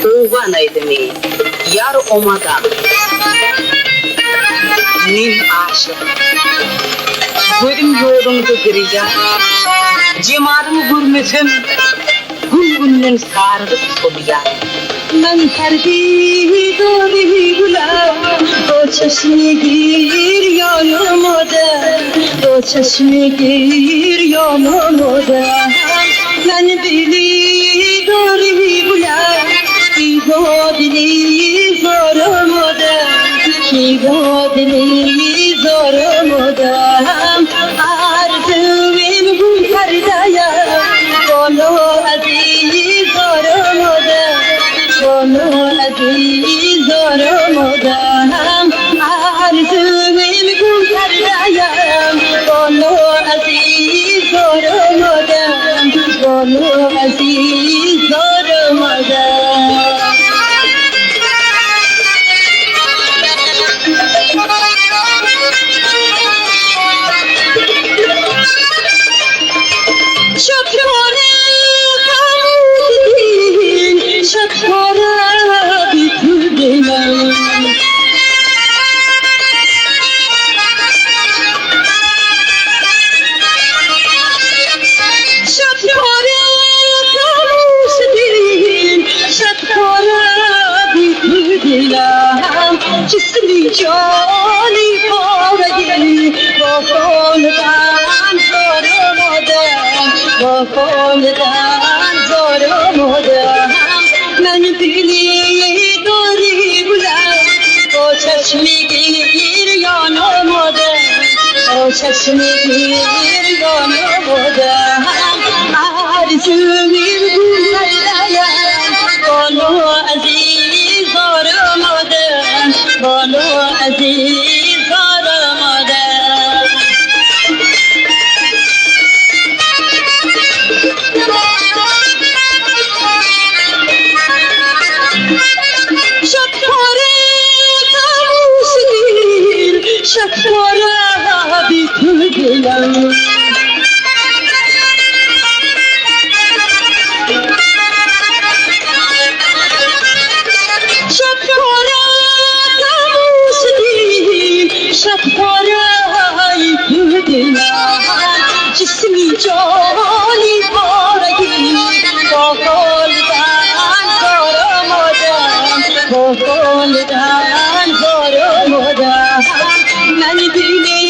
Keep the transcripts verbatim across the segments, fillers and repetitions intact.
Uvan aydımı, yar omadan. Men aşıq. Gözüm yolunda girya. Jemalıngı görmesem, gün-günden sarıp soluya. Men terbi dori bula, o çeşme gir yonuma da, o çeşme gir yonuma da. Men bili dori bula, ki bo dili zoruma da, ki bo dili zoruma da. Arzuvim gul pardaya, bolo aziz zoruma da, bolo aziz zoruma da. Arzuvim gul pardaya, bolo aziz zoruma da, bolo aziz zoruma da. Şapkara hamudin, şapkara bitudin. Şapkara hamudin, şapkara bitudin. Jismi joni paragi, bo holdan zoruma da, bo holdan zoruma da. Men bili dori bula, o çeşme gir yonuma da, o çeşme gir yonuma da. Arzuvim gul pardaya, bolo aziz zoruma da, bolo aziz zoruma da. Şapkara hamudin, şapkara bitudin. Şapkara hamudin, şapkara bitudin. Jismi joni paragi, bo holdan zoruma da, bo holdan zoruma da. Men bili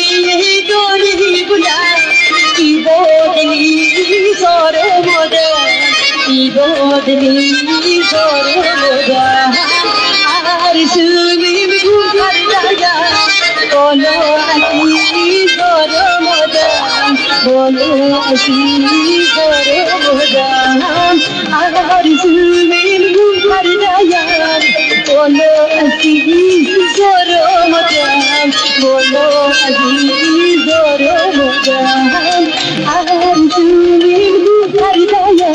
dori bula, ki bo dili zoruma da, ki bo dili zoruma da. Arzuvim gul pardaya, bolo aziz zoruma da, bolo aziz zoruma da. Arzuvim gul pardaya, bolo aziz zoruma da, bolo aziz zoruma da. Arzuvim gul pardaya,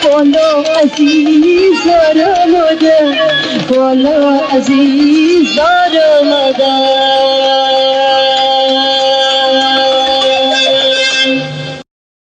bolo aziz zoruma da, bolo aziz zoruma da.